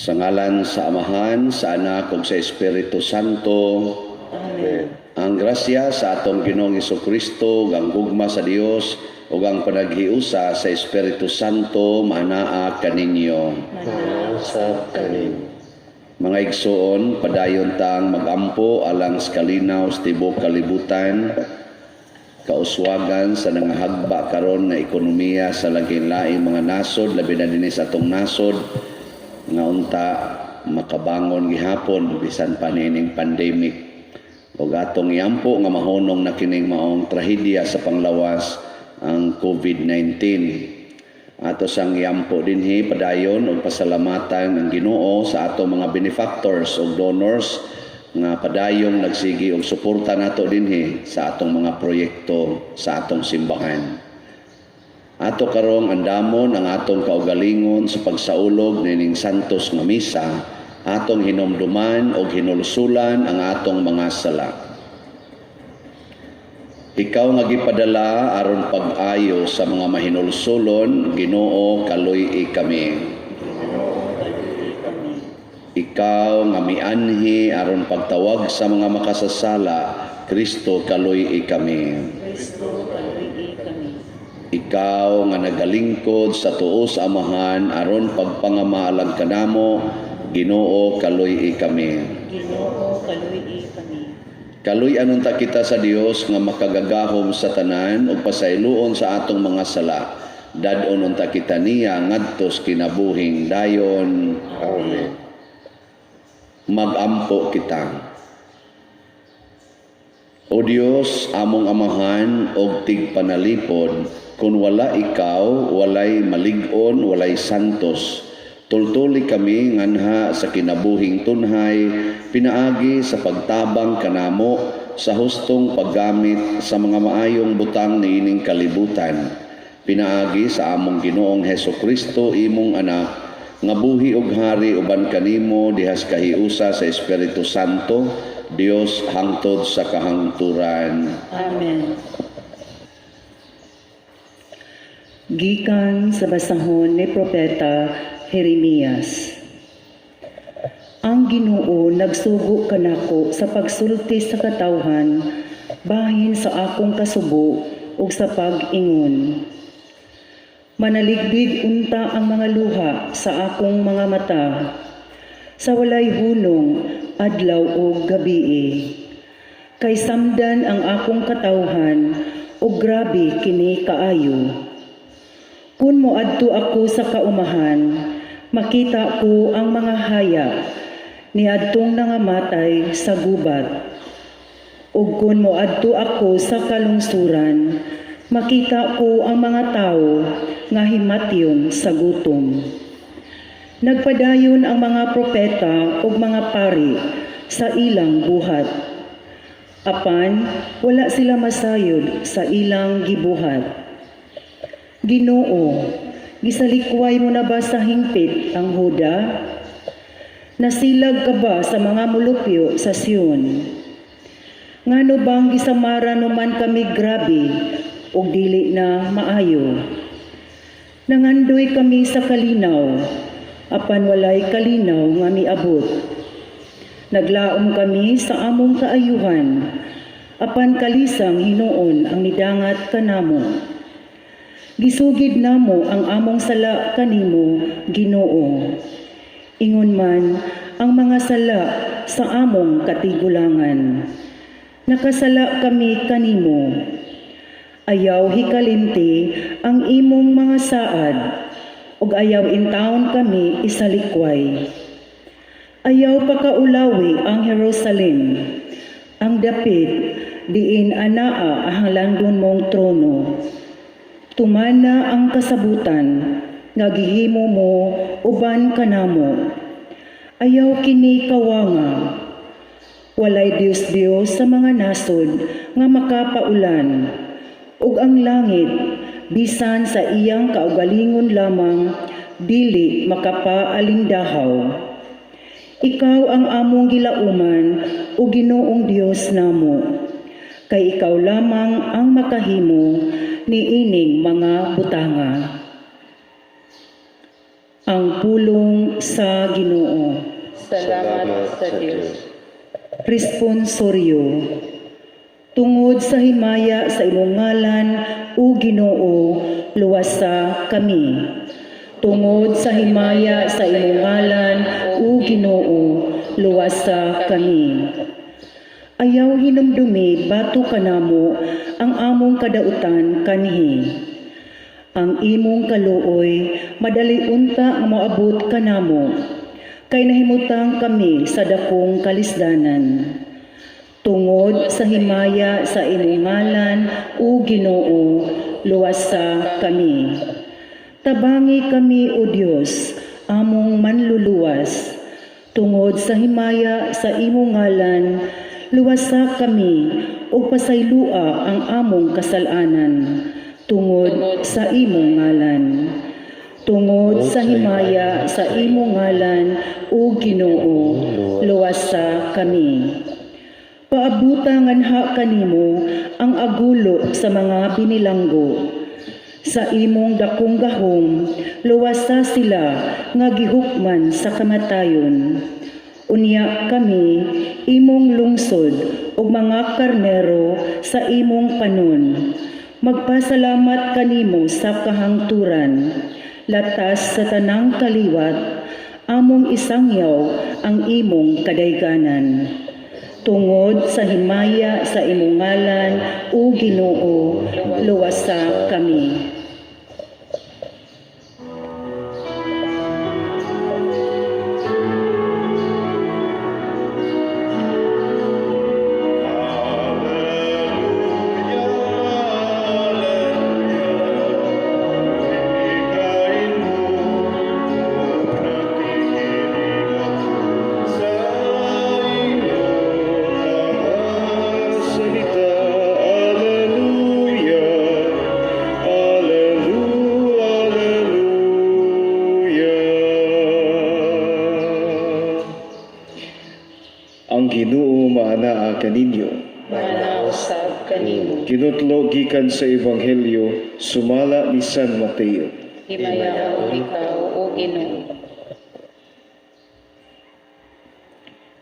Sa ngalan sa Amahan, sa Anak ug sa Espiritu Santo. Amen. Ang grasya sa atong Ginoong Kristo, ug ang gugma sa Dios ug ang panaghiusa sa Espiritu Santo maanaa kaninyo. Usab kaninyo. Mga igsoon, padayon tang magampo alang sa kalinaw sa tibuok kalibutan, kauswagan sa nangahagba karon nga ekonomiya sa lain-laing mga nasod, labi na dinhi sa atong nasod, nga unta makabangon gihapon bisan pa niining pandemic. Ug atong iampo nga mahunong na kining maong trahedya sa panglawas, ang COVID-19. Ato sang iampo dinhi padayon ug pasalamatan ang Ginoo sa atong mga benefactors ug donors nga padayong nagsigi og suporta nato dinhi sa atong mga proyekto sa atong simbahan. Ato karong andamon ang atong kaugalingon sa pagsaulog nining santos nga misa, atong hinumduman og hinulsulan ang atong mga sala. Ikaw nga gipadala aron pag-ayo sa mga mahinulsulon, Ginoo, kaluy-i kami. Ikaw nga mianhi aron pagtawag sa mga makasasala, Kristo, kaluy-i kami. Kristo, kaluy-i kami. Ikaw nga nagalingkod sa tuo sa Amahan aron pagpangama alang kanamo, Ginoo, kaluy-i kami. Ginoo, kaluy-i kami. Kaluy-an unta kita sa Dios nga makagagahom sa tanan ug pasayloon sa atong mga sala. Dad-on unta kita niya ngadto sa kinabuhing dayon. Amen. Magampo kita. O Dios, among Amahan og tigpanalipod, kun wala ikaw, walay malig-on, walay santos. Tultuli kami nganha sa kinabuhing tunhay, pinaagi sa pagtabang kanamo sa hustong paggamit sa mga maayong butang niining kalibutan. Pinaagi sa among Ginoong Heso Kristo, imong anak, nga buhi ug hari uban kanimo dihas kahiusa sa Espiritu Santo, Dios hangtod sa kahangturan. Amen. Gikan sa basahon ni Propeta Jeremias. Ang Ginoo nagsugo kanako sa pagsulti sa katawhan bahin sa akong kasubo ug sa pag-ingon. Manaligbig unta ang mga luha sa akong mga mata sa walay hunong, adlaw ug gabii. Kay samdan ang akong katawhan ug grabe kini kaayo. Kun moadto ako sa kaumahan, makita ko ang mga haya niadtong nangamatay sa gubat. Ug kun moadto ako sa kalungsuran, makita ko ang mga tawo nga himatyon sa gutom. Nagpadayon ang mga propeta ug mga pari sa ilang buhat. Apan wala sila masayod sa ilang gibuhat. Ginoo, gisalikway mo na ba sa hingpit ang Huda? Nasilag ka ba sa mga mulupyo sa Sion? Ngano bang gisamara numan kami grabe ug dili na maayo? Nangandoy kami sa kalinaw, apan walay kalinaw nga miabot. Naglaom kami sa among kaayuhan, apan kalisang hinuon ang nidangat kanamo. Gisugid namo ang among sala kanimo, Ginoo. Ingon man ang mga sala sa among katigulangan. Nakasala kami kanimo. Ayaw hikalimti ang imong mga saad ug ayaw intawon kami isalikway. Ayaw pakaulawi ang Jerusalem, ang dapit diin anaa ang halangdon mong trono. Tumana ang kasabutan nga gihimo mo uban kanamo. Ayaw kini kawanga. Walay Dios-Dios sa mga nasod nga makapaulan ug ang langit, bisan sa iyang kaugalingon lamang, dili makapaalindahaw. Ikaw ang among gilauman, o Ginoong Dios namo, kay ikaw lamang ang makahimo niining mga butanga. Ang pulong sa Ginoo. Salamat sa Dios. Responsoryo. Tungod sa himaya sa imong ngalan, o Ginoo, luwasa kami. Tungod sa himaya sa imong ngalan, o Ginoo, luwasa kami. Ayaw hinumdumi batok kanamo ang among kadautan kanhi. Ang imong kaluoy madali unta nga moabot kanamo, kay nahimutang kami sa dakong kalisdanan. Tungod sa himaya sa imong ngalan, o Ginoo, luwasa kami. Tabangi kami, O Dios, among manluluwas. Tungod sa himaya sa imong ngalan, luwasa kami ug pasaylua ang among kasal-anan. Tungod sa imong ngalan. Tungod sa himaya sa imong ngalan, O Ginoo, luwasa kami. Paabuta nganha kanimo ang agulo sa mga binilanggo. Sa imong dakong gahom, luwasa sila nga gihukman sa kamatayon. Unya kami, imong lungsod ug mga karnero sa imong panon. Magpasalamat kanimo sa kahangturan. Latas sa tanang kaliwat, among isangyaw ang imong kadayganan. Tungod sa himaya sa imong ngalan, o Ginoo, luwasa kami. Salita, Alleluia, Alleluia, Alleluia. Ang Ginoo maanaa kaninyo. Maanaa usab kanimo. Kinutlo gikan sa Ebanghelyo sumala ni San Mateo. Himayaon ikaw, O Ginoo.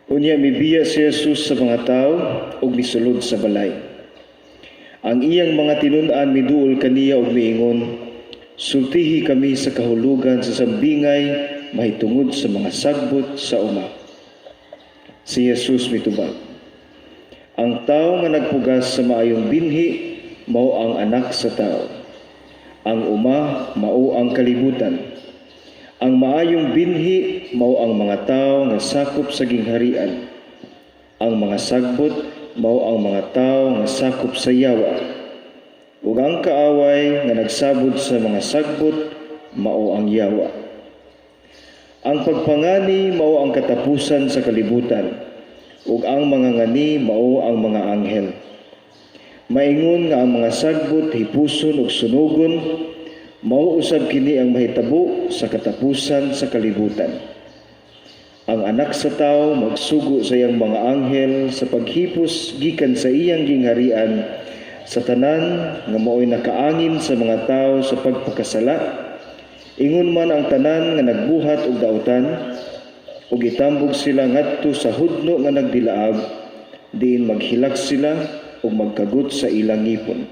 Unya mibiya si Jesus sa mga tawo ug misulod sa balay. Ang iyang mga tinun-an miduol kaniya ug miingon, "Sultihi kami sa kahulugan sa sambingay mahitungod sa mga sagbot sa uma." Si Jesus mitubag, "Ang tawo nga nagpugas sa maayong binhi mao ang Anak sa Tawo. Ang uma mao ang kalibutan. Ang maayong binhi mao ang mga tawo nga sakop sa gingharian. Ang mga sagbot mao ang mga tawo nga sakop sa yawa. Ug ang kaaway nga nagsabod sa mga sagbot mao ang yawa. Ang pagpangani mao ang katapusan sa kalibutan, ug ang mga ngani mao ang mga anghel. Maingon nga ang mga sagbot hipuson ug sunogon, mao usab kini ang mahitabo sa katapusan sa kalibutan. Ang Anak sa Tawo magsugo sa iyang mga anghel sa paghipos gikan sa iyang gingharian sa tanan nga mao'y nakaangin sa mga tawo sa pagpakasala, ingon man ang tanan nga nagbuhat og dautan, ug itambog sila ngadto sa hudno nga nagdilaab, diin maghilak sila ug magkagut sa ilang ngipon.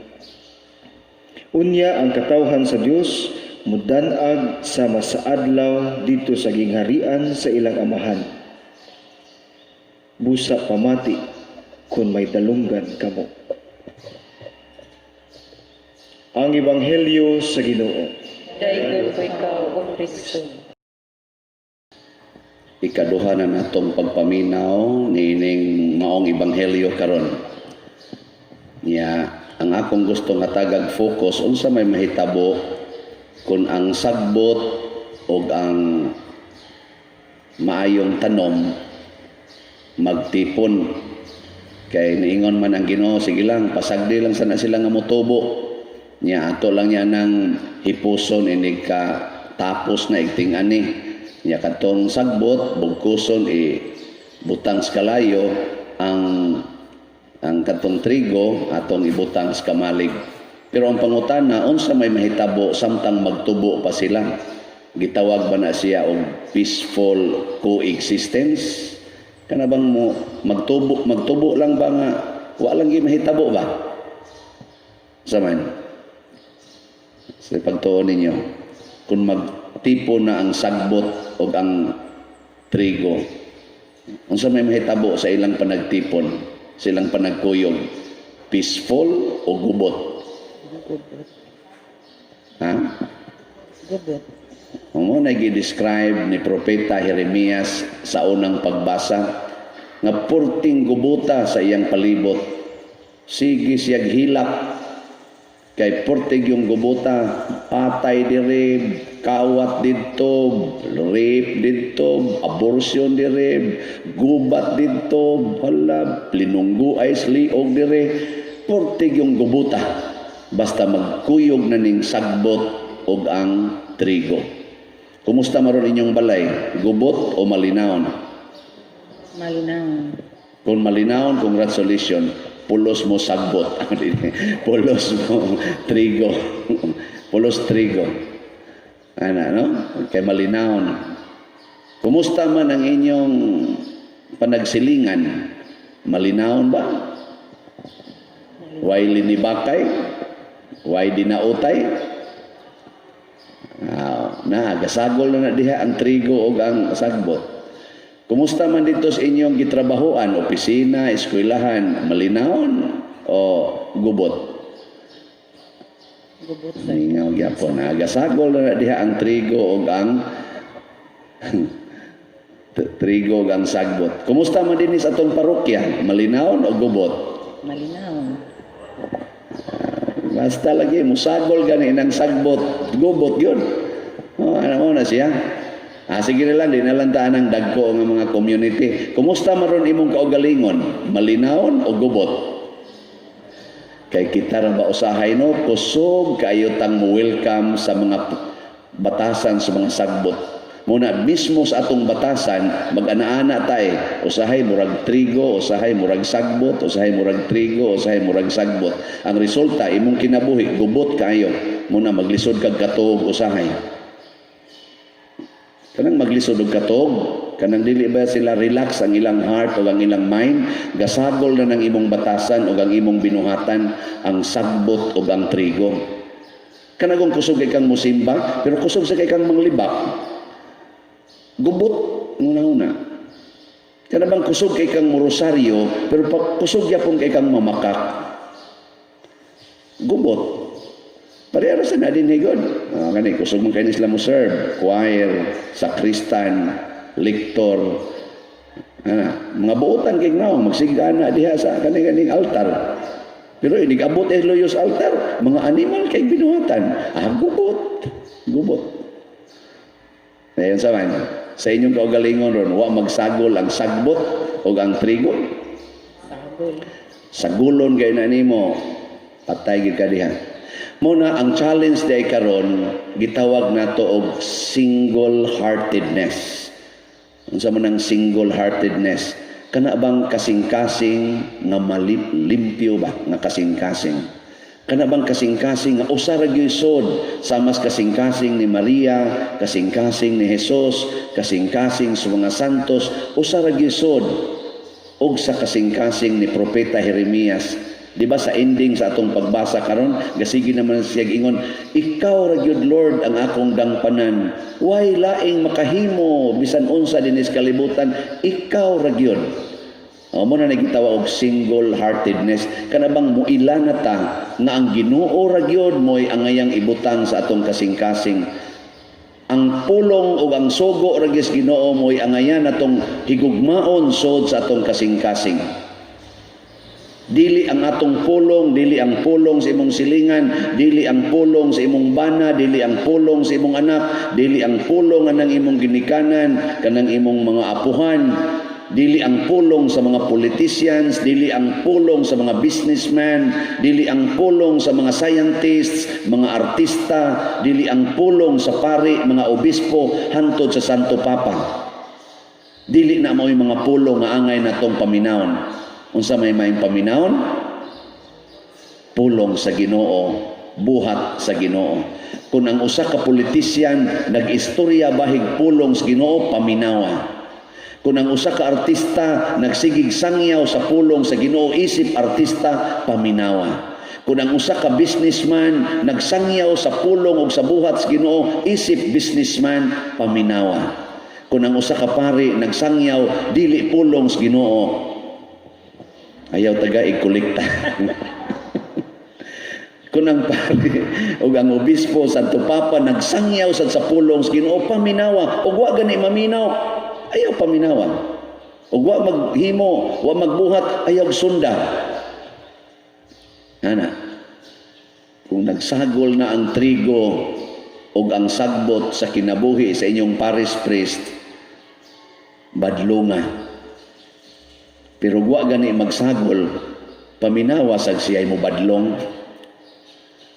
Unya ang katawhan sa Dios mudan-ag sama sa adlaw didto sa gingharian sa ilang Amahan. Busa pamati kun may dalunggan kamo." Ang Ebanghelyo sa Ginoo. Daygon ko ikaw, O Kristo. Ikaduha na natong pagpaminaw niining maong ebanghelyo karon. Nya ang akong gusto nga tagag focus, unsa may mahitabo kung ang sagbot og ang maayong tanom magtipon? Kay niingon man ang Ginoo, sige lang, pasagdi lang sana sila nga motubo. Nya ato lang niya nang hipuson inig ka tapos na igting ani. Nya katong sagbot bugkuson, i butang sa kalayo, ang katong trigo atong ibutang sa kamalig. Pero ang pangutana, unsa may mahitabo samtang magtubo pa sila? Gitawag ba na siya og peaceful coexistence? Kana bang mo magtubo magtubo lang ba nga wa lang gyud mahitabo ba? Sa man? Sa pagtuo ninyo, kung magtipon na ang sagbot o ang trigo, unsa may mahitabo sa ilang panagtipon, sa ilang panagkuyog? Peaceful o gubot? Gubot. Ha? Gubot. Mao na gi-describe ni Propeta Jeremias sa unang pagbasa nga purting gubuta sa iyang palibot. Sige siyag hilak kay purtig yung gubuta, patay diri, kawat didto, rape didto, abortion diri, gubat didto, hala, linunggo ay liog diri, purtig yung gubuta basta magkuyog na ning sagbot og ang trigo. Kumusta maron inyong balay? Gubot o malinawon? Malinaw. Kung malinawon, congratulations. Pulos mo sagbot. Pulos mo trigo. Pulos trigo. Ana, no? Kay malinawon. Kumusta man ang inyong panagsilingan? Malinawon ba? Way linibakay? Way dinautay? Ah, na, gasagol na na diha ang trigo o ang sagbot. Kumusta man dito sa inyong gitrabahoan, opisina, eskwelahan, malinawon o gubot? Gubot sa Mingaw gyapon. Na, gasagol na na diha ang trigo o ang trigo ug ang sagbot. Kumusta man dinhi sa atong parokya? Malinawon o gubot? Malinaw. Basta lagi musagol gani nang sagbot, gubot yun. Oh, ano mo na siya? Ah, sige na lang, di na lang taan ang dagko nga mga community. Kumusta maron imong kaugalingon? Malinawon o gubot? Kay kita ra ba usahay, no, kusog kayo tang mo welcome sa mga batasan sa mga sagbot. Muna mismo sa atong batasan, mag-ana-ana tay, usahay murag trigo, usahay murag sagbot, usahay murag trigo, usahay murag sagbot. Ang resulta, imong kinabuhi gubot kayo. Muna maglisod kag katuog usahay. Kanang maglisod og katuog, kanang dili ba sila relax ang ilang heart o ang ilang mind, gasagol na ng imong batasan o ang imong binuhatan ang sagbot o ang trigo. Kanagong kusog kay kang musimba, pero kusog sa kay kang manglibak. Gubot una-una. Kana bang kusog kay kang morosaryo, pero pag kusog yapon kay kang mamakak. Gubot. Pareho sa na din higod. Ah, kani kusog man kay sila mo serve, choir, sakristan, lector. Ana, mga buotan kay naong magsigana diha sa kani kaning altar. Pero inig abot ay loyos altar, mga animal kay binuhatan. Ah, gubot. Gubot. Ayon sa man, sa inyong kaugalingon ron, wa magsagol ang sagbot o ang trigo. Sagol. Sagulon kay na nimo, patay gid ka diha. Muna ang challenge day karon gitawag nato og single-heartedness. Unsa man ang single-heartedness? Kana bang kasing-kasing nga malip limpyo ba nga kasing-kasing? Kana bang kasing-kasing nga usa ra gyud sod sama sa kasing-kasing ni Maria, kasing-kasing ni Jesus, kasing-kasing sa mga santos, usa ra gyud sod og sa kasing-kasing ni Propeta Jeremias? Di ba sa ending sa atong pagbasa karon, gasigi naman siya ingon, "Ikaw ra gyud, Lord, ang akong dangpanan. Way laing makahimo bisan unsa dinhi sa kalibutan, ikaw ra gyud." O mo na nagitawa og single-heartedness, kana bang muila na ta nga ang Ginoo ra gyud mo'y angayang ibutang sa atong kasing-kasing. Ang pulong ug ang sugo ra gyud sa Ginoo mo'y angayan atong higugmaon sod sa atong kasing-kasing. Dili ang atong pulong, dili ang pulong sa imong silingan, dili ang pulong sa imong bana, dili ang pulong sa imong anak, dili ang pulong anang imong ginikanan, kanang imong mga apuhan, dili ang pulong sa mga politicians, dili ang pulong sa mga businessmen, dili ang pulong sa mga scientists, mga artista, dili ang pulong sa pari, mga obispo, hantod sa Santo Papa. Dili na mao'y mga pulong nga angay natong paminawon. Unsa may maayong paminawon? Pulong sa Ginoo. buhat sa Ginoo. Kung ang usa ka politician nag-istorya bahig pulong sa Ginoo, paminawa. Kung ang usa ka artista nagsigig sangyaw sa pulong sa Ginoo isip artista, paminawa. Kung ang usa ka businessman nagsangyaw sa pulong ug sa buhat sa Ginoo isip businessman, paminawa. Kung ang usa ka pari nagsangyaw dili pulong sa Ginoo, ayaw taga ikolekta. Kung ang pari ug ang obispo, Santo Papa, nagsangyaw sad sa pulong sa Ginoo, paminawa. Ug wa gani maminaw, ayaw paminawa. Ug wa maghimo, wa magbuhat, ayaw sunda. Ana, kung nagsagol na ang trigo ug ang sagbot sa kinabuhi sa inyong parish priest, badlunga. Pero wa gani magsagol, paminawa sag siya'y mo badlong.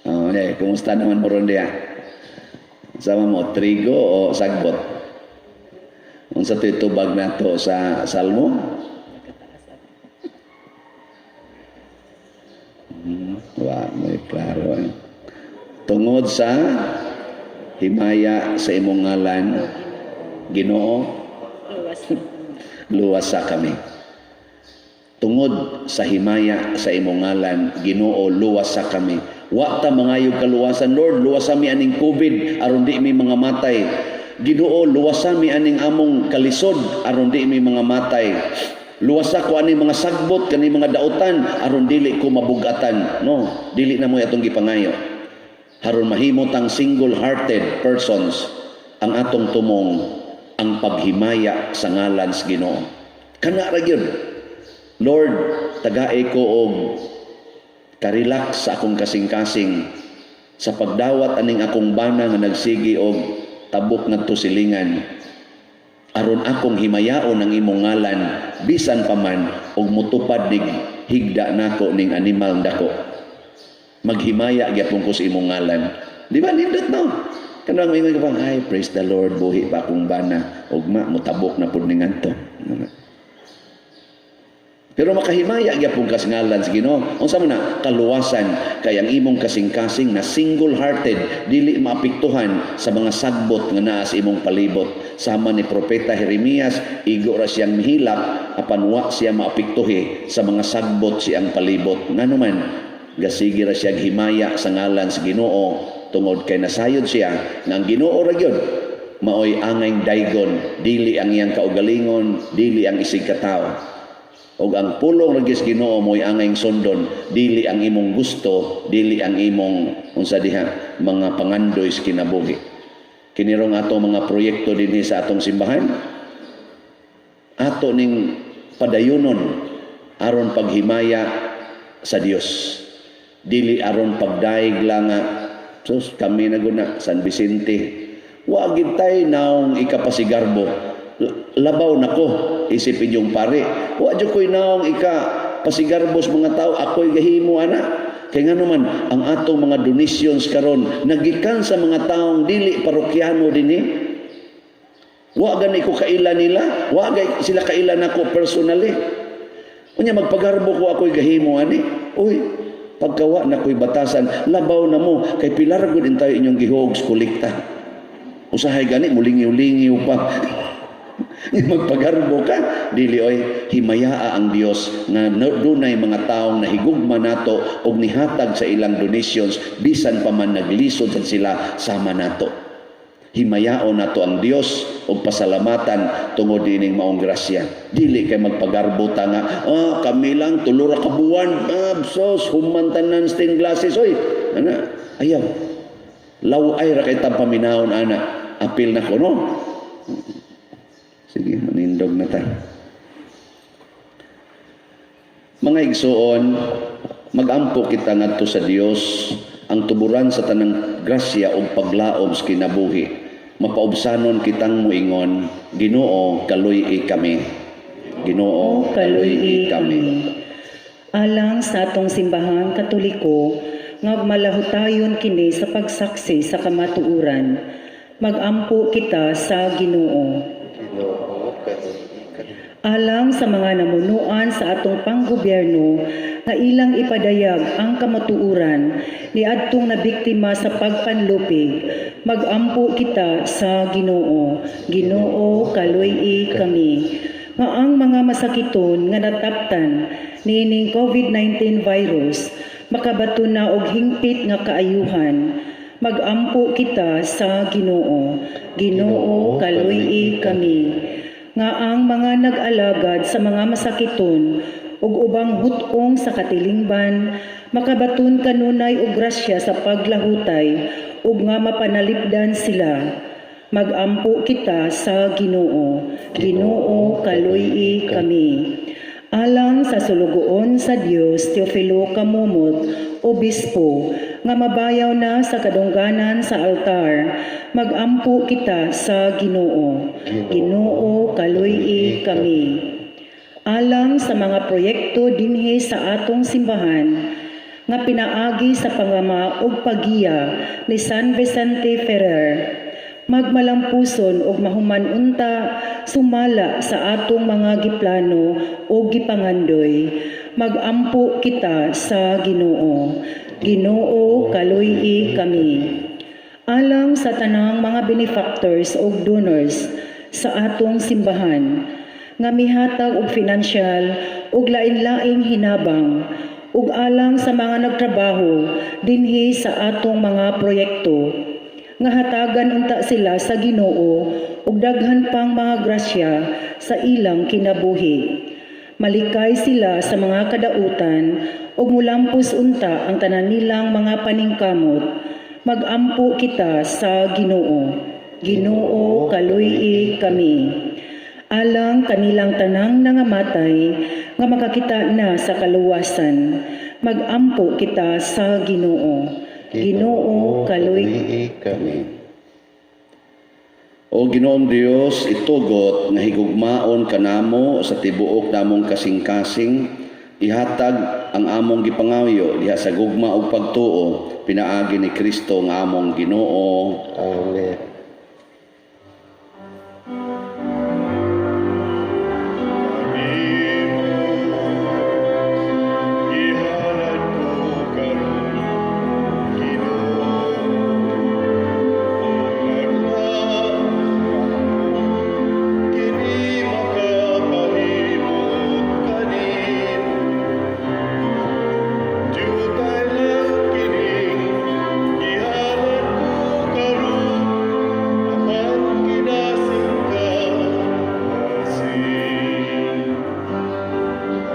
Oh, eh, kumusta naman mo ron diya? Sama mo, trigo o sagbot? Unsa to'y tubag nato sa Salmo? Wa, may klaro eh. Tungod sa himaya sa imong ngalan, Ginoo, Luwas. Luwasa kami. Tungod sa himaya sa imong ngalan, Ginoo, luwasa kami. Wa ta mangayog kaluwasan, Lord, luwasa mi aning COVID aron di mi mga matay. Ginoo, luwasa mi aning among kalisod aron di mi mga matay. Luwasa ko aning mga sagbot kani mga dautan aron dili ko mabugatan. No, dili na mo atong gipangayo. Aron mahimo tang single-hearted persons, ang atong tumong ang paghimaya sa ngalan sa Ginoo. Kana ra gyud. Lord, tagae ko og karelax sa akong kasing-kasing sa pagdawat aning akong bana nga nagsigi og tabok ngadto silingan aron akong himayaon ang imong ngalan bisan pa man og motupad nig higda nako ning animal dako, maghimaya gyapon ko sa imong ngalan. Di ba nindot, no? Kanang moingon ka pa, "Ay, praise the Lord, buhi pa akong bana." Ugma motabok na pud ning adto. Pero makahimaya gyapon ka sa ngalan sa Ginoo. Unsa man na kaluwasan? Kay ang imong kasing-kasing na single-hearted, dili maapektuhan sa mga sagbot nga naa sa imong palibot. Sama ni Propeta Jeremias, igo ra siyang mihilak apan wa siya maapektuhi sa mga sagbot siyang palibot. Ngano man, gasige ra siya himaya sa ngalan sa Ginoo tungod kay nasayod siya nga ang Ginoo ra gyud maoy angay daygon, dili ang iyang kaugalingon, dili ang isig katawo. Ug ang pulong ra gyud sa Ginoo mo'y angay sundon, dili ang imong gusto, dili ang imong unsa diha mga pangandoy sa kinabuhi. Kini rong ato mga proyekto dinhi sa atong simbahan, ato ning padayunon aron paghimaya sa Dios. Dili aron pagdaig lang nga, sus, kami na guna San Vicente. Wa gid tay naong ikapasigarbo. Labaw nako isip inyong pare. Wa jud ko'y naong ikapasigarbo sa mga tao, ako'y gahimo ana. Kay ngano man, ang atong mga donations karon nagikan sa mga taong dili parokyano dinhi. Wa gani ko kaila nila, wa gani sila kaila nako personally. Unya magpagarbo ko ako'y gahimo ani. Uy, pagkawa na ko'y batasan, labaw na mo kay pilar gud tayo inyong gihog sa kolekta. Usahay gani mulingiw-lingiw pa. Magpagarbo ka, dili oy, himayaa ang Dios nga dunay mga taong nahigugma nato og nihatag sa ilang donations bisan pa man naglisod sad sila sama nato. Himayaon nato ang Dios og pasalamatan tungod dining maong grasya. Dili kay magpagarbo ta nga, "Ah, kami lang 3 ra ka buwan, ah, sos, human tanan stained glasses oy." Ana, ayaw. Law-ay ra kay paminawon ana. Apil na ko, no. Sige, manindog na ta. Mga igsuon, magampo kita ngadto sa Dios, ang tuburan sa tanang grasya ug paglaom sa kinabuhi. Mapaubsanon kitang muingon, "Ginoo, kaluy-i kami. Ginoo, kaluy-i kami." Alang sa atong Simbahang Katoliko nga malahutayon kini sa pagsaksi sa kamatuoran, magampo kita sa Ginoo. Ginoo, kaluy-i kami. Alang sa mga namunuan sa atong panggobyerno nga ilang ipadayag ang kamatuoran niadtong nabiktima sa pagpanlupig, magampo kita sa Ginoo. Ginoo, kaluy-i kami. Nga ang mga masakiton nga nataptan niining COVID-19 virus makabaton na og hingpit nga kaayuhan, magampo kita sa Ginoo. Ginoo, kaluy-i kami. Nga ang mga nag-alagad sa mga masakiton ug ubang hut-ong sa katilingban makabaton kanunay og grasya sa paglahutay ug nga mapanalipdan sila, magampo kita sa Ginoo. Ginoo, kaluy-i kami. Alang sa sulugoon sa Dios Teofilo Camomot, Obispo, nga mabayaw na sa kadungganan sa altar, magampo kita sa Ginoo. Ginoo, kaluy-i kami. Alang sa mga proyekto dinhi sa atong simbahan nga pinaagi sa pangama ug paggiya ni San Vicente Ferrer, magmalampuson ug mahuman unta sumala sa atong mga giplano ug gipangandoy, magampo kita sa Ginoo. Ginoo, kaluy-i kami. Alang sa tanang mga benefactors ug donors sa atong simbahan nga mihatag og financial ug lain-laing hinabang ug alang sa mga nagtrabaho dinhi sa atong mga proyekto, nga hatagan unta sila sa Ginoo og daghan pang mga grasya sa ilang kinabuhi, malikay sila sa mga kadautan ug mulampos unta ang tanan nilang mga paningkamot, magampo kita sa Ginoo. Ginoo, kaluy-i kami. Alang kanilang tanang nangamatay nga makakita na sa kaluwasan, magampo kita sa Ginoo. Ginoo, kaluy-i kami. O Ginoong Dios, itugot nga higugmaon kanamo sa tibuok namong kasing-kasing, ihatag ang among gipangayo diha sa gugma ug pagtuo pinaagi ni Kristo nga among Ginoo. Amen. Gihalad ko karon, Ginoo, naglaom kini makapahimot kanimo. Diutay lang kining gihalad ko karon, apan kinasingkasing.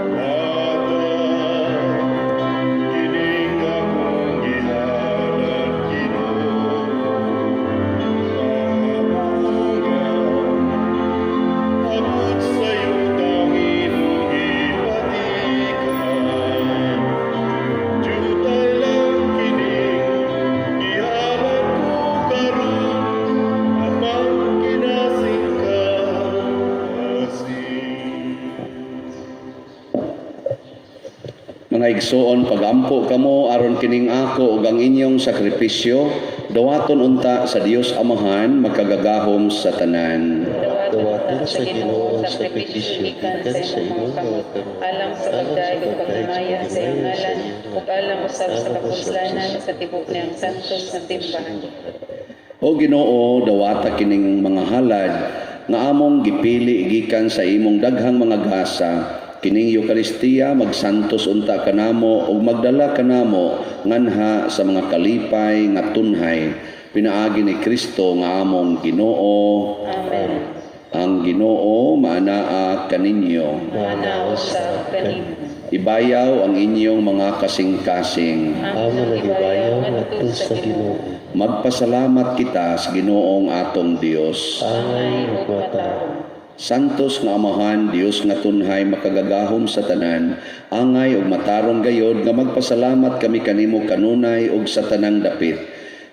Dawata kining akong gihalad, Ginoo, mga abot sa yutang imong gipatikan. Diutay lang kining gihalad ko karon, apan kinasingkasing. Mga igsoon, pagampo kamo aron kining ako ug ang inyong sakripisyo dawaton unta sa Dios Amahan makagagahom sa tanan. Dawaton sa Ginoo ang sakripisyo gikan sa imong mga kamot, alang sa pagdayeg ug paghimaya sa iyong ngalan ug alang usab sa kapuslanan sa tibuok niyang santos nga simbahan. O Ginoo, dawata kining mga halad nga among gipili gikan sa imong daghang mga gasa. Kining Eukaristiya magsantos unta kanamo ug magdala kanamo nganha sa mga kalipay nga tunhay pinaagi ni Kristo nga among Ginoo. Amen. Ang Ginoo maanaa kaninyo. Maanaa usab kanimo. Ibayaw ang inyong mga kasing-kasing. Amo nagibayaw ngadto sa Ginoo. Magpasalamat kita sa Ginoong atong Dios. Angay ug matarong. Santos nga Amahan, Dios nga tunhay makagagahom sa tanan, angay ug matarong gayod nga magpasalamat kami kanimo kanunay ug sa tanang dapit.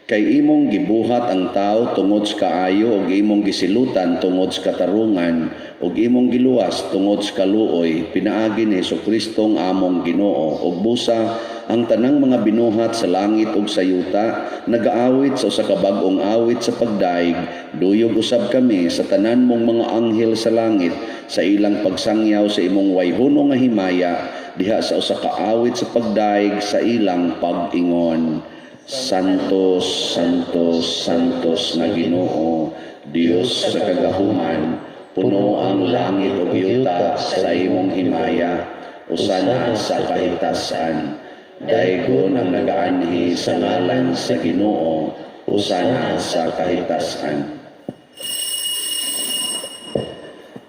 Kay imong gibuhat ang tao tungod sa kaayo ug imong gisilutan tungod sa katarungan ug imong giluwas tungod sa kaluoy pinaagi ni Hesus Kristong among Ginoo ug busa Ang tanang mga binuhat sa langit ug sa yuta nagaawit sa usa ka bag-ong awit sa pagdaig. Duyog usab kami sa tanan mong mga anghel sa langit sa ilang pagsangyaw sa imong wayhono nga himaya diha sa usa ka awit sa pagdaig sa ilang pag-ingon. Santos, Santos, Santos nga Ginoo, Dios sa kagahuman, puno ang langit ug yuta sa imong himaya, usana sa kahitasan. Daygon ang nagaanhi sa ngalan sa Ginoo, usana sa kahitasan.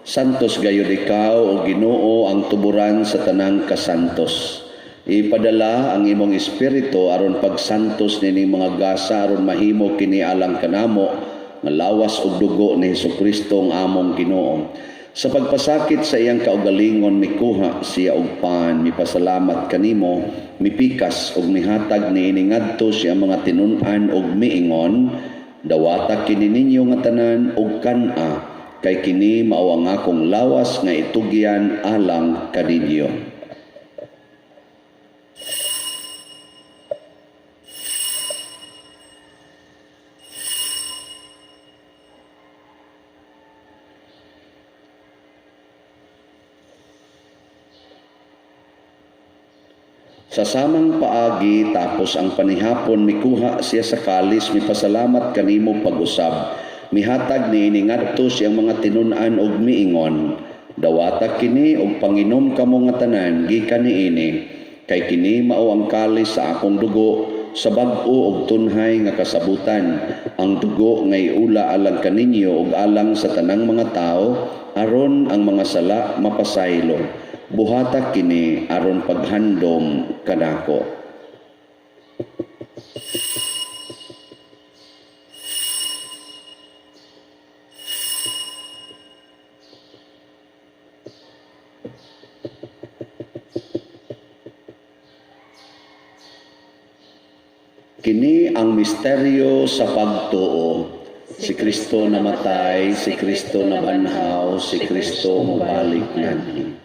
Santos gayud ikaw o Ginoo ang tuburan sa tanang kasantos. Ipadala ang imong espiritu aron pagsantos nining mga gasa aron mahimo kini alang kanamo nga lawas ug dugo ni Hesukristo ang among Ginoo. Sa pagpasakit sa iyang kaugalingon mikuha siya og pan, mipasalamat kanimo, mipikas ug mihatag niini ngadto sa iyang mga tinun-an ug miingon, dawata kini ninyo nga tanan ug kan-a, kay kini mao ang akong lawas nga itugyan alang kaninyo. Sa samang paagi tapos ang panihapon mikuha siya sa kalis mipasalamat kanimo pag-usab mihatag niini ngadto sa iyang mga tinun-an ug miingon, dawata kini ug panginom kamo nga tanan gikan niini, kay kini mao ang kalis sa akong dugo sa bag-o ug tunhay nga kasabutan, ang dugo nga iula alang kaninyo ug alang sa tanang mga tawo aron ang mga sala mapasaylo. Buhata kini aron paghandom kanako. Kini ang misteryo sa pagtuo. Si Kristo namatay, si Kristo nabanhaw, si Kristo mobalik nganhi.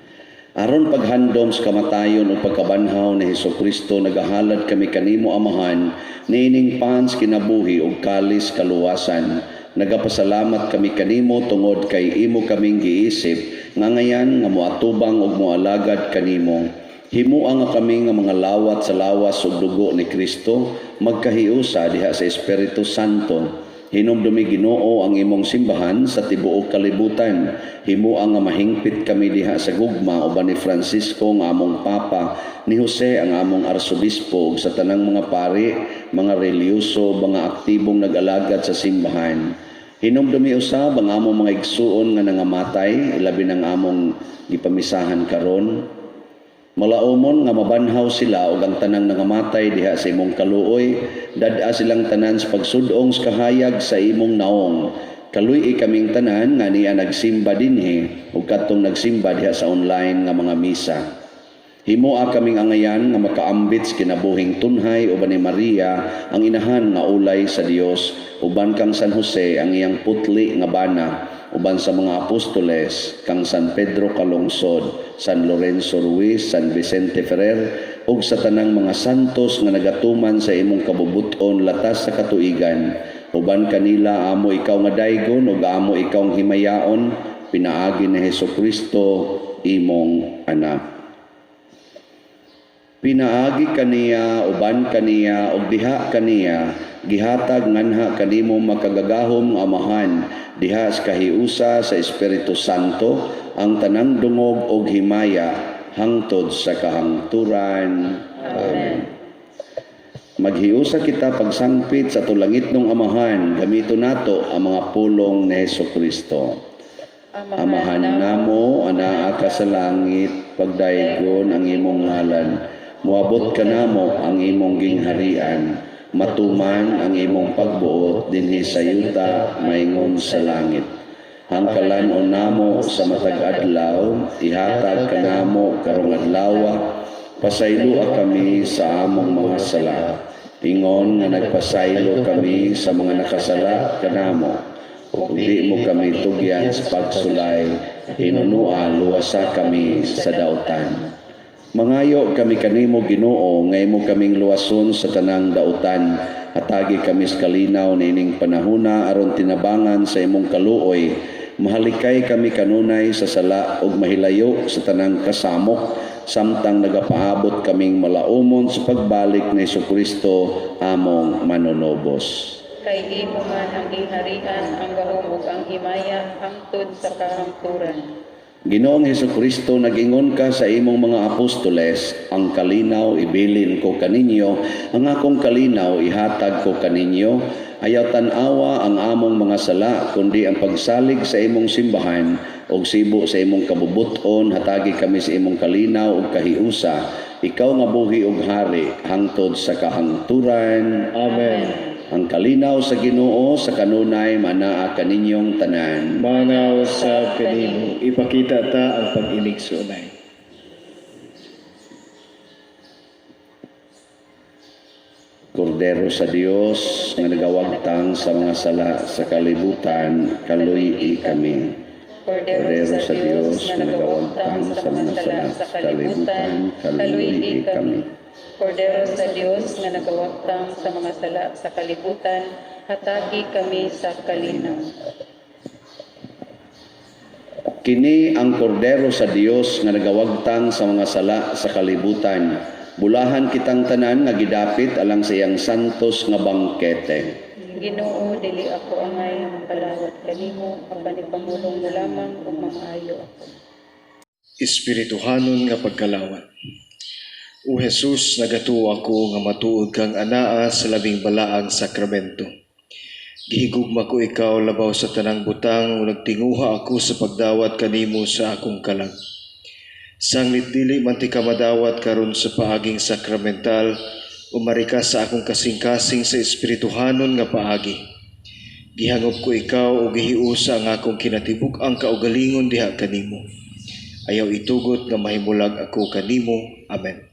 Aron paghandom sa kamatayon ug pagkabanhaw ni Hesukristo, nagahalad kami kanimo, Amahan, niining pan sa kinabuhi ug kalis kaluwasan. Nagapasalamat kami kanimo tungod kay imo kaming giisip nga ngayan nga moatubang ug moalagad kanimo. Himua nga kami nga mga lawat sa lawas ug dugo ni Kristo magkahiusa diha sa Espiritu Santo. Hinumdumi, Ginoo, ang imong simbahan sa tibuok kalibutan. Himua nga mahingpit kami diha sa gugma uban ni Francisco nga among Papa, ni Jose ang among Arsobispo ug sa tanang mga pari, mga relihiyoso, mga aktibong nag-alagad sa simbahan. Hinumdumi usab ang among mga igsuon nga nangamatay, ilabi ng among gipamisahan karon. Malaumon nga mabanhaw sila ug ang tanang nangamatay diha sa imong kaluoy, dad-a silang tanan sa pagsudong sa kahayag sa imong naong. Kaluy-i kaming tanan nga niya nagsimba dinhi ug kadtong nagsimba diha sa online nga mga misa. Himoa kaming angayan nga makaambit sa kinabuhing tunhay uban ni Maria ang inahan nga ulay sa Dios, uban kang San Jose ang iyang putli nga bana, uban sa mga apostoles, kang San Pedro Calungsod, San Lorenzo Ruiz, San Vicente Ferrer ug sa tanang mga santos nga nagatuman sa imong kabubuton latas sa katuigan. Uban kanila amo ikaw nga daygon ug amo ikaw himayaon pinaagi ni Hesukristo imong anak. Pinaagi kaniya, uban kaniya, ug diha kaniya, gihatag nganha kanimo makagagahom nga Amahan, diha sa kahiusa sa Espiritu Santo, ang tanang dungog og himaya hangtod sa kahangturan. Amen. Maghiusa kita pagsangpit sa atong langitnong Amahan, gamito nato ang mga pulong ni Hesukristo. Amahan namo, anaa ka sa langit, pagdaygon ang imong ngalan. Moabot kanamo ang imong gingharian. Matuman ang imong pagbuot dinhi sa yuta maingon sa langit. Hangkalan namo sa matag adlaw, ihatag kanamo karong adlaw. Pasayloa kami sa among mga sala. Ingon nga nagpasaylo kami sa mga nakasala kanamo. Ug di mo kami tugyan sa pagsulay, hinunua luwasa kami sa dautan. Mangayo kami kanimo, Ginoo, nga imo kaming luwason sa tanang dautan. Hatagi kami sa kalinaw niining panahuna aron tinabangan sa imong kaluoy. Mahalikay kami kanunay sa sala ug mahilayo sa tanang kasamok samtang nagapaabot kaming malaumon sa pagbalik ni Kristo among manunobos. Kay imo man ang gingharian, ang gahom ug ang himaya hangtod sa kahangturan. Ginoong Hesukristo, nag-ingon ka sa imong mga apostoles, "Ang kalinaw ibilin ko kaninyo, ang akong kalinaw ihatag ko kaninyo." Ayaw tan-awa ang among mga sala, kundi ang pagsalig sa imong simbahan ug sibo sa imong kabubuton, hatagi kami sa imong kalinaw ug kahiusa. Ikaw nga buhi ug hari hangtod sa kahangturan. Amen. Ang kalinaw sa Ginoo sa kanunay manaa kaninyong tanan. Manaa usab kanimo, ipakita ta ang pag-inigsoonay. Kordero sa Dios nga nagawagtang sa mga sala sa kalibutan, kaluy-i kami. Kordero sa Dios nga nagawagtang sa mga sala sa kalibutan, kaluy-i kami. Kordero sa Dios nga nagawagtang sa mga sala sa kalibutan, hatagi kami sa kalinaw. Kini ang Kordero sa Dios nga nagawagtang sa mga sala sa kalibutan. Bulahan kitang tanan nga gidapit alang sa iyang santos nga bangkete. Ginoo, dili ako angay nga makalawat kanimo, apan ipamulong mo lamang ug mamaayo ako. Espirituhanon nga pagkalawat. O Jesus, nagatuo ako nga matuod kang anaa sa labing balaang sakramento. Gihigugma ko ikaw labaw sa tanang butang ug nagtinguha ako sa pagdawat kanimo sa akong kalag. Sanglit dili man tika madawat karon sa paaging sakramental, umari ka sa akong kasing-kasing sa espirituhanon nga paagi. Gihangop ko ikaw ug gihiusa ang akong kinatibuk-ang kaugalingon diha kanimo. Ayaw itugot nga mahimulag ako kanimo. Amen.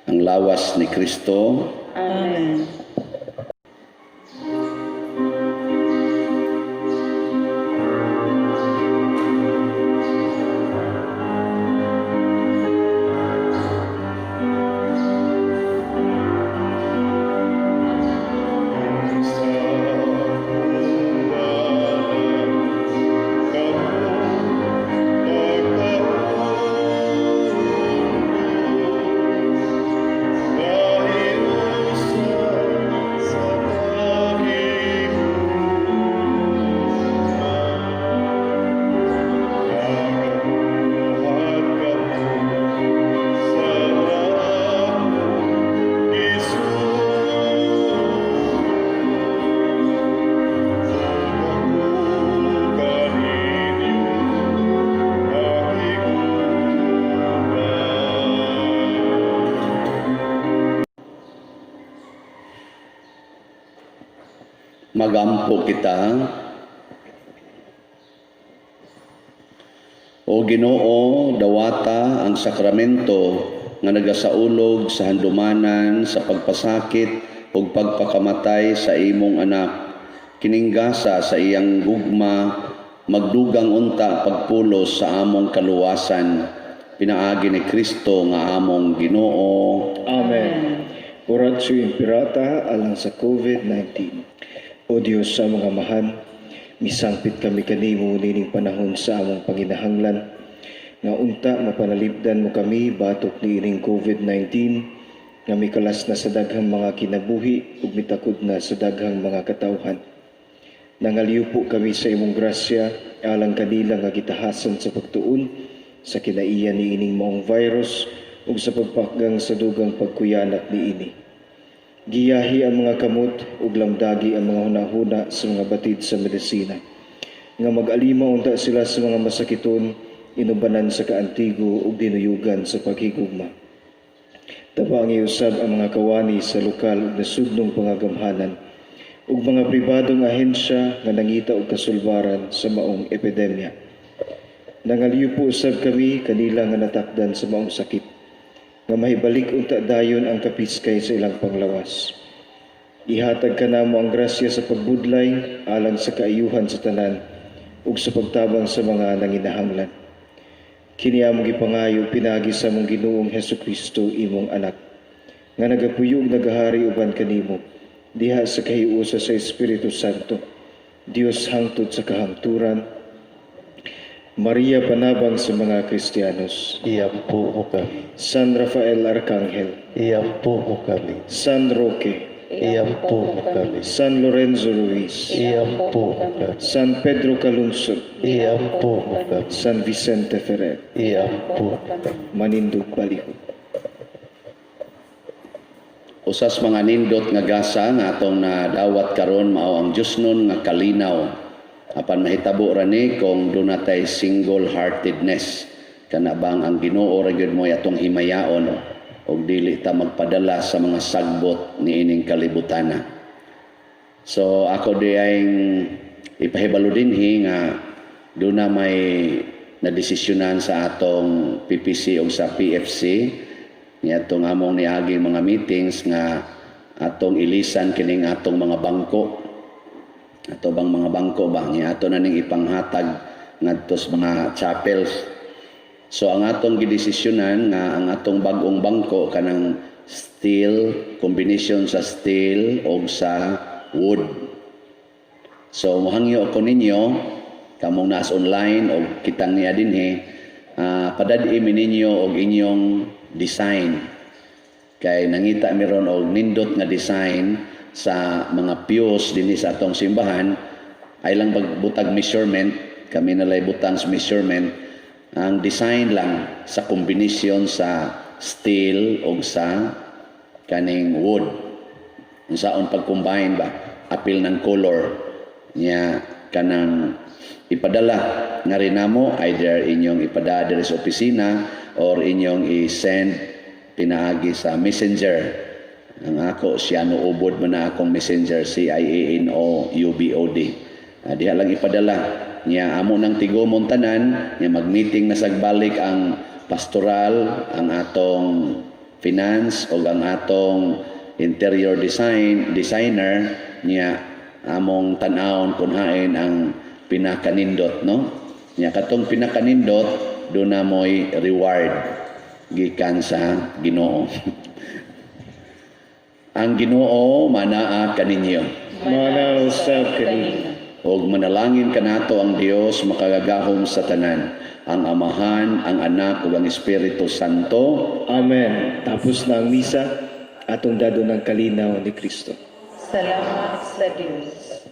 Ang lawas ni Kristo. Amen. Sa umanan, kamo magpahundo, kahiusan sa pagigugma. Nagabuhat kamo sa akong isugo. Ako kaninyo makiguman. Magampo kita. O Ginoo, dawata ang sakramento nga nagasaulog sa handumanan sa pagpasakit ug pagpakamatay sa imong anak. Kining gasa sa iyang gugma magdugang unta pagpulos sa among kaluwasan pinaagi ni Kristo nga among Ginoo. Amen. Oratio Imperata alang sa COVID-19. O Diyos sa among Amahan, misangpit kami kanimo nining panahon sa among panginahanglan nga unta mapanalipdan mo kami batok niining COVID-19 nga mikalas na sa daghang mga kinabuhi ug mitakod na sa daghang mga katawhan. Nangaliw kami sa imong grasya alang kanila nga gitahasan sa pagtuon sa kinaiya niining maong virus ug sa pagpakgang sa dugang pagkuyanak niini. Giyahi ang mga kamot ug lamdagi ang mga hunahuna sa mga batid sa medisina. Nga mag-alima unta sila sa mga masakiton, inubanan sa kaantigo ug dinuyugan sa paghigugma. Tabangi usab ang mga kawani sa lokal ug nasudnong pangagamhanan ug mga pribadong ahensya nga nangita og kasulbaran sa maong epidemya. Nangaliw po usab kami kanila nga natakdan sa maong sakit nga mahibalik unta dayon ang kapiskay sa ilang panglawas. Ihatag kanamo ang grasya sa pagbudlay alang sa kaayuhan sa tanan ug sa pagtabang sa mga nanginahanglan. Kini among gipangayo pinaagi sa among Ginoong Hesukristo, imong anak, nga nagapuyo ug nagahari uban kanimo diha sa kahiusa sa Espiritu Santo, Dios hangtod sa kahangturan. Maria, panabang sa mga Kristiyanos. Iampo mo kami. San Rafael Arcangel. Iampo mo kami. San Roque. Iampo mo kami. San Lorenzo Ruiz. Iampo mo kami. San Pedro Calungsod. Iampo mo kami. San Vicente Ferrer. Iampo mo kami. Manindog palihog. Usas mga nindot nga gasa nga atong nadawat karon mao ang Diosnon nga kalinaw. Apan mahitabo ra ni kung duna tay single heartedness, kana bang ang Ginoo ra gyud mo'y atong himayaon ug dili ta magpadala sa mga sagbot niining kalibutana. So ako di ay ipahibalo dinhi nga duna may nadesisyonan sa atong PPC o sa PFC niadtong among niaging mga meetings nga atong ilisan kining atong mga bangko, ato bang mga bangko ba nga ato na ning ipanghatag ngadto sa mga chapels. So ang atong gidesisyonan nga ang atong bag-ong bangko kanang steel, combination sa steel o sa wood. So mohangyo ko ninyo, kamong naas online o kitang niya dinhi, padad-i mi ninyo og inyong design kay nangita mi ron og nindot nga design sa mga pews dinhi sa atong simbahan. Ay lang pagbutag measurement, kami nalay butang sa measurement, ang design lang sa kombinasyon sa steel o sa kaning wood, unsaon pag-combine ba, apil ng color niya, kanang ipadala nga rin namo, either inyong ipadala diri sa opisina or inyong i-send pinaagi sa Messenger. Ang ako, Ciano Ubod man na akong Messenger, Ciano Ubod. Diha lang ipadala niya, amo nang tigumon tanan niya, mag-meeting na sagbalik ang pastoral, ang atong finance o ang atong interior design designer niya, among tan-awon kung hain ang pinakanindot, no? Niya katong pinakanindot, do na mo'y reward gikan sa Ginoo. Ang Ginoo manaa kaninyo. Manaa usab kanimo. Og manalangin kanato ang Dios makagagahom sa tanan, ang Amahan, ang Anak ug ang Espiritu Santo. Amen. Tapos na ang misa, atong dadon ang kalinaw ni Kristo. Salamat sa Diyos.